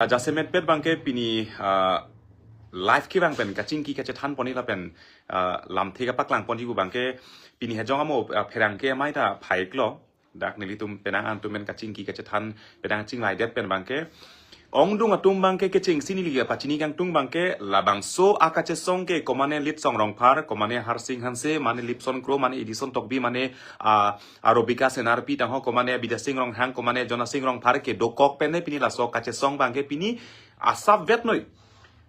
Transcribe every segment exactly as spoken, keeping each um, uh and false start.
Jasemet pet abangke pini, ah, live kevang pen kachingki kachethan ponji lapen, ah, lamthe kapaklang ponji pu abangke pini hejong amo, ah, pherangke amei ta phai-iklo. Dak nelitum penang an atum pen kachingki kachethan penang chinglaidet pen abangke ongdung atum abangke kechengsi neli kapachini kangtung abangke labangso akachesong ke komane Litsong Rongphar, komane Harsing Hanse, mane Lipson Kro, mane Edison Tokbi, mane, ah, Arobika Senarpi tangho, komane Bidya Sing Ronghang, komane Jona Sing Rongphar kedokok pen ne pini laso kachesong abangke pini asap vet noi.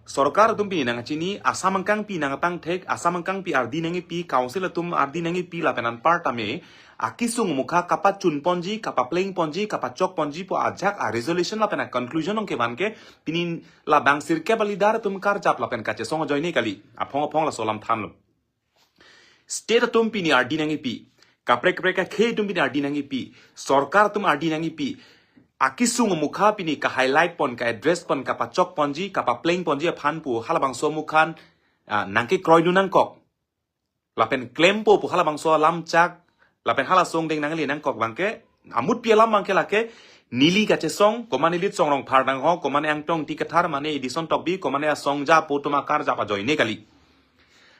Sorkar atum pini nangchini, asam angkangpi nangpangthek, asam angkangpi ardi nangkipi, council atum ardi nangkipi lapen anparta me akisung mukha kapachun ponji, kapapleng ponji, kapachok ponji pu ajak a-resolution lapen a-conclusion ong kevan ke pini labang sirkep a-leader atum karjap lapen kachesong ajoine kali. Aphong aphong laso alam thanlo. State atum pini ardi nangkipi, kaprek kaprek akhei atum pini ardi nangkipi, sorkar atum ardi nangkipi, akisung mukha pini ka-highlight pon, ka-address pon, kapachok ponji, kapapleng ponji aphan pu halabangso mukhan, ah, nangkekroidun nangkok. Lapen klempo pu halabangso alam chak, lapen hala songdeng nangle nangkok abangke, amutpi alam abangke lake, neli kachesong, komane Litsong Rongphar tangho, komane Angtong Ingti Kathar, mane Edison Tokbi, komane asongja pu atum akarjap ajoine kali.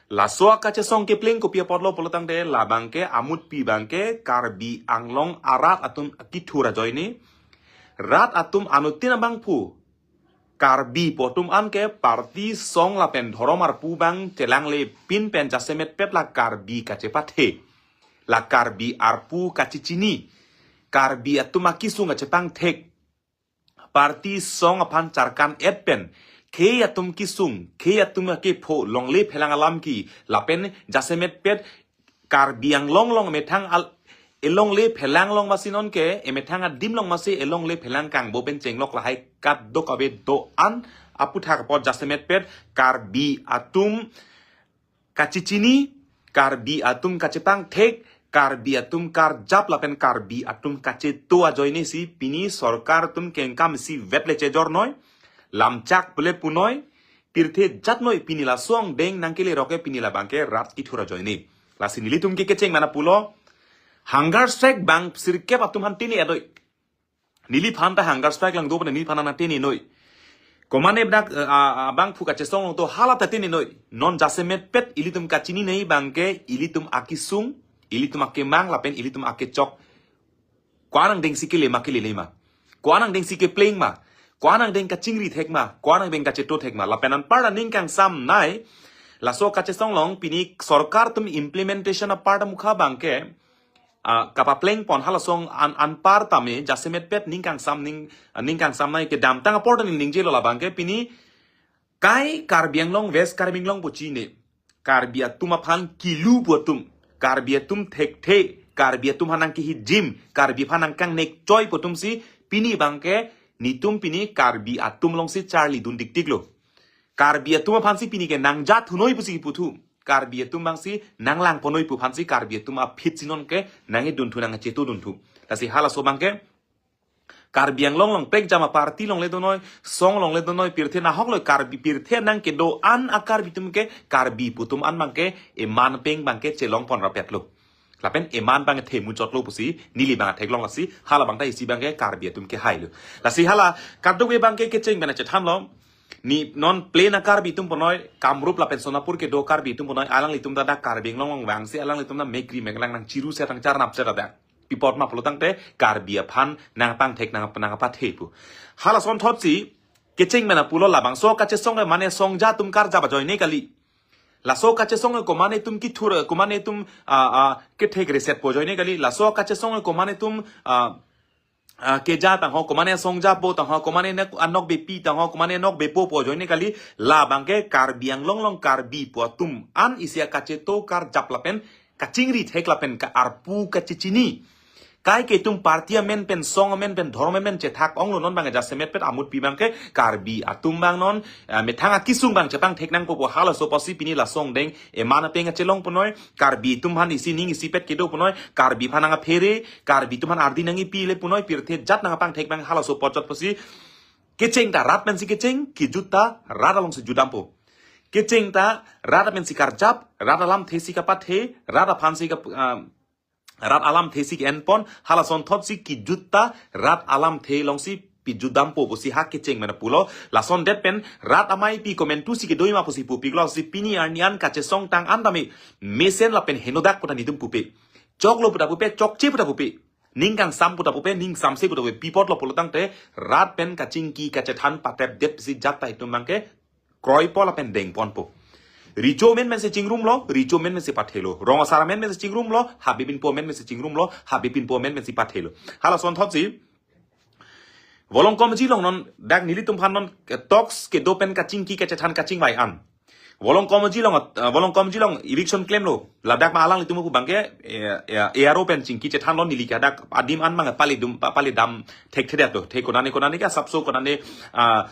Laso akachesong kepleng kopi apotlo pulotangte labangke amutpi abangke Karbi Anglong arat atum kithur ajoine. Rat atum anuttin abangphu Karbi pu atum anke party song lapen dhorom arpu abang chelanglepin pen jasemet pet la Karbi kachepathe, la Karbi arpu kachechini, Karbi atum akisung kachepangthek, party song aphan charkan et pen khei atum kisung, khei atum akepho longle phelang alam ke lapen jasemet pet Karbi Anglong along emethang al-, elongle phelang along masi nonke, emethang adim along masi elongle phelang kangbo pen chenglok lahai kadokave do-an aputhak apot jasemet pet Karbi atum kachechini, Karbi atum kachepangthek, Karbi atum karjap lapen Karbi atum kacheto ajoine si pini sorkar atum kengkam si vetle chejor noi, lamchak pule punoi, pirthe jat noi pini la songdeng nangkele roke pini labangke rat kithur ajoine. Lasi nelitum ke kecheng mana pulo, hunger strike bang sirkep atum han tini adoi. Neliphan ta hunger strike lang do pen neliphan nangtini noi. Komane dak, eh, a, a, abangphu kachesong along to hala ta tini noi. Non jasemet pet ilitum kachini nei abangke ilitum akisung, ilitum akemang lapen ilitum akechok. Ko-an angdeng si kele ma kelele ma. Ko-an angdeng si kepleng ma. Ko-an angdeng kachingri thek ma. Ko-an angdeng kacheto thek ma. Lapen anparta ning kangsam nei. Laso kachesong along pini sorkar atum implementation aparta mukha abangke, ah, kapapleng pon hala song an, anparta me jasemet pet ning kangsam ning, ah, ning kangsam nei kedamtang apor ta ning ningjelo labangke pini kai Karbi Anglong, West Karbi Anglong pu chine. Karbi atum aphan kilu pu atum. Karbi atum thekthe. Karbi atum hanang kihijim. Karbi aphan nangkangnek choi pu atum si pini abangke netum pini Karbi atum along si charlidun dikdiklo. Karbi atum aphan si pini ke nangjat thu noi pusi puthu. Karbi atum abang si nanglang ponoi pu aphan si Karbi atum aphi si nonke nangkedun thu nangcheto dun thu. Lasi halaso abangke Karbi Anglong along pek jama party longle do noi, song longle do noi, pirthe nahok lo Karbi pirthe nangkedo-an a-Karbi atum ke Karbi pu atum an abangke eman peng abangke chelong pon rapetlo. Lapen eman abang the muchotlo pusi neli abang theklong lasi hala abang ta isi abangke Karbi atum kehailo. Lasi hala kadokave abangke kecheng bena chethanlo. Ne non plain a-Karbi atum punoi, Kamrup lapen Sonapur kedo Karbi atum punoi, alanglitum ta dak Karbi Anglong along vangsi alanglitum ta mekri meklang nangchiru set nangcharnap set adak. Pi apot ma pulotangte Karbi aphan nangpangthek nang nangpathe pu. Halason thotsi kecheng bena pulo labangso kachesong ke mane songja atum karjap ajoine kali. Laso kachesong ke komane atum kithur, komane atum, ah, ah, kethek reset pu ajoine kali. Laso kachesong ke komane atum, ah, ah, keja tangho, komane songja pu tangho, komane nek-, anokbepi tangho, komane nokbepo pu ajoine kali. Labangke Karbi Anglong along Karbi pu atum an isi akacheto karjap lapen kachingri thek lapen ka-arpu kachechini. Kai ke itum party amen pen, song amen pen, dhorom amen chethak onglo, non abang jasemet pet amutpi abangke Karbi atum abang non, eh, methang akisung abang chepangthek nangpo pu halaso apotsi pini la songdeng eman apeng achelong punoi, Karbi atum aphan isi ning isi pet kedo punoi, Karbi aphan nangphere, Karbi atum aphan ardi nangkipi le punoi, pirthe jat nangpangthek abang halaso apot chot pusi kecheng ta rat pensi kecheng, kejut ta rat alongsi jut dampo. Kecheng ta rat pensi karjap, rat alamthe si kapathe, rat aphansi kap-, ah, rat alamthe si ke-en pon, halason thotsi kejut ta rat alamthe alongsi pijudampo pusi ha kecheng mena pulo. Lason det pen rat amei pi komantu si kedo ma pusi pupiklo, si pini arni an kachesong tang an tame mesen lapen henodak puta netum pupe. Choklo puta pupe, chokche puta pupe. Ning kangsam puta pupe, ning samse puta pupe. Pi apotlo pulo tangte rat pen kachingki kachethan patepdet si jat ta itum abangke kroipo lapen dengponpo. Recho amen men si chingrumlo, recho amen men si pathelo. Rong asar amen men si chingrumlo, Habe Pinpo amen men si chingrumlo, Habe Pinpo amen men si pathelo. Hala asonthot si Volongkom Jilong non dak nelitum aphan non, eh, talks kedo pen kachingki kachethan kachingvai an. Volongkom Jilong, eh, Volongkom Jilong eviction klemlo. Ladak ma alanglitum pu abangke, eh, eh, A R O pen chingki chethanlo, neli ke dak adim an mang palidum, pa-, palidam thekthedet do. The konane konane ke asapso konane, ah,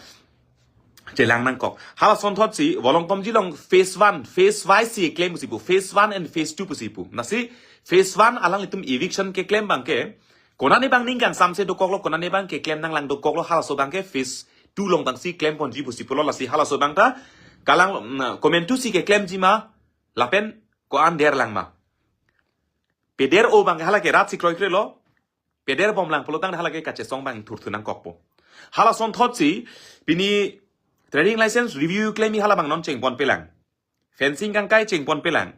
chelang nangkok. Hala asonthot si Volongkom Jilong phase one, phase wise si klem pusi pu. Phase one and phase two pusi pu. Lasi phase one alanglitum eviction keklem abangke konane abang ning kangsamse dokoklo, konane abang keklem nanglang dokoklo, halaso abangke phase two along abang si klemponji pusi pulo. Lasi halaso abang ta kalang, mm, komantu si keklemji ma lapen ko-an derlang ma. Peder-o abangke hala ke rat si kroikrelo. Pederbomlang pulo tang hala ke kachesong abang thurthur nangkokpo. Hala asonthot si pini trading license review klem-i hala abang non chengponpelang. Fencing kangkai chengponpelang.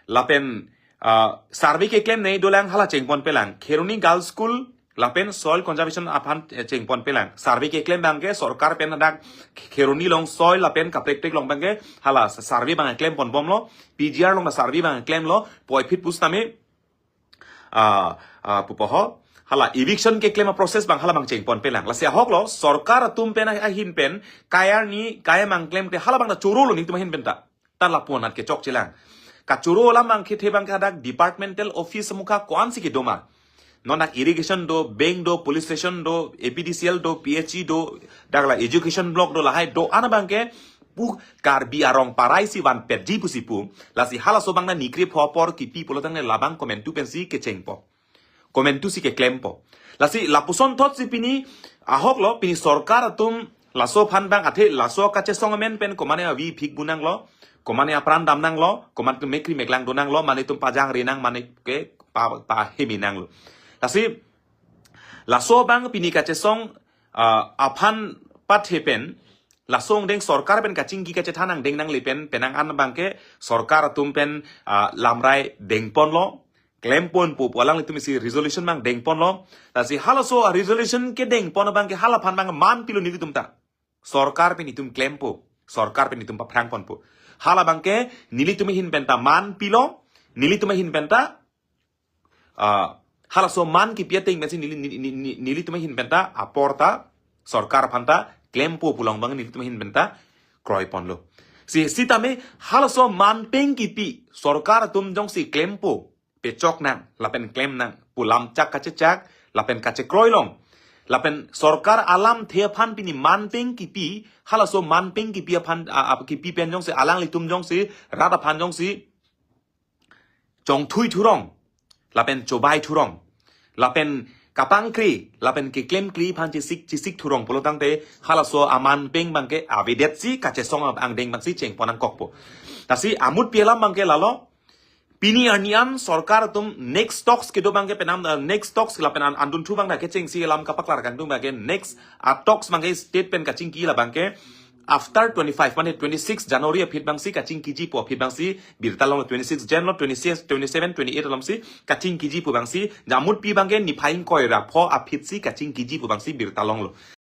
Lapen, ah, survey keklemnei dolang, hala chengponpelang. Kheroni Girls School lapen soil conservation aphan, eh, chengponpelang. Survey keklem abangke sorkar pen dak Kheroni along soil lapen kaprek prek along abangke hala survey abang klemponbomlo. P G R along ta survey abang klemlo. Puvoiphit pusitame, ah, ah, pupo ho, hala eviction keklem aprocess abang hala abang chengponpelang. Lasi ahoklo, sorkar atum pen ahin pen kai arni kai amang klemte hala abang ta chorolo netum ahin pen ta. Ta lapu-an kechokchelang. Kachoro alam abang kethe abangke dak departmental office amukha ko-an si kedo ma. Non dak irrigation do, bank do, police station do, A P D C L do, P H E do, dak la education block do, lahai do-an abangke pu Karbi arong parai si vanpetji pusi pu. Lasi halaso abang na nikri pho apor kipi pulo tangte labang komantu pen si kechengpo. Komantu si keklempo. Lasi lapuson thot si pini ahoklo, pini sorkar atum laso aphan abang athe laso kachesong amen pen komane avi phik bu nanglo, komane apran dam nanglo, komane atum mekri meklang do nanglo, mane atum pajangri nang, mane ke pa, pahemi nanglo. Lasi laso abang pini kachesong, ah, aphan pathe pen, laso angdeng sorkar pen kachingki kachethan angdeng nangle pen, penang an abangke sorkar atum pen, ah, lamrai dengponlo, klemponpo pu alanglitum si resolution abang dengponlo. Lasi halaso a-resolution kedengpon abangke hala aphan abang man pilo nelitum ta. Sorkar pen itum klempo, sorkar pen itum paphrangponpo. Hala abangke nelitum ahin pen ta man pilo, nelitum ahin pen ta, ah, halaso man kipi ateng pensi neli, neli, neli, nelitum ahin pen ta apor ta sorkar aphan ta klempo pu along abang nelitum ahin pen ta kroiponlo. Si, sitame halaso man pen kipi sorkar atum jongsi klempo, pechok nang, lapen klem nang pu lamchak kachechak, lapen kachekroi long. Lapen sorkar alamthe aphan pini man pen kipi, halaso man pen kipi aphan, a, a, kipi pen jongsi alanglitum jongsi, rat aphan jongsi chongthui thurong, lapen chobai thurong, lapen kapangkri, lapen keklemkri aphan chesik, chesik thurong pulo tangte halaso aman pen abangke avedet si kachesong angdeng abang si chengpon nangkokpo. Lasi amutpi alam abangke lalo, pini arni an sorkar atum next talks kedo abangke penang, eh, next talks lapen an, andunthu abang dak kechengsi alam kapaklar kangtung abangke next a-talks abangke state pen kachingki la abangke after twenty-five, mane twenty-six January aphi abang si kachingkiji pu aphi abang si birta longlo, twenty-six Jan lo, twenty-six, twenty-seven, twenty-eight along si kachingkiji pu abang si, amutpi abangke niphai ingkoi ra pho aphi si kachingkiji pu abang si birta longlo.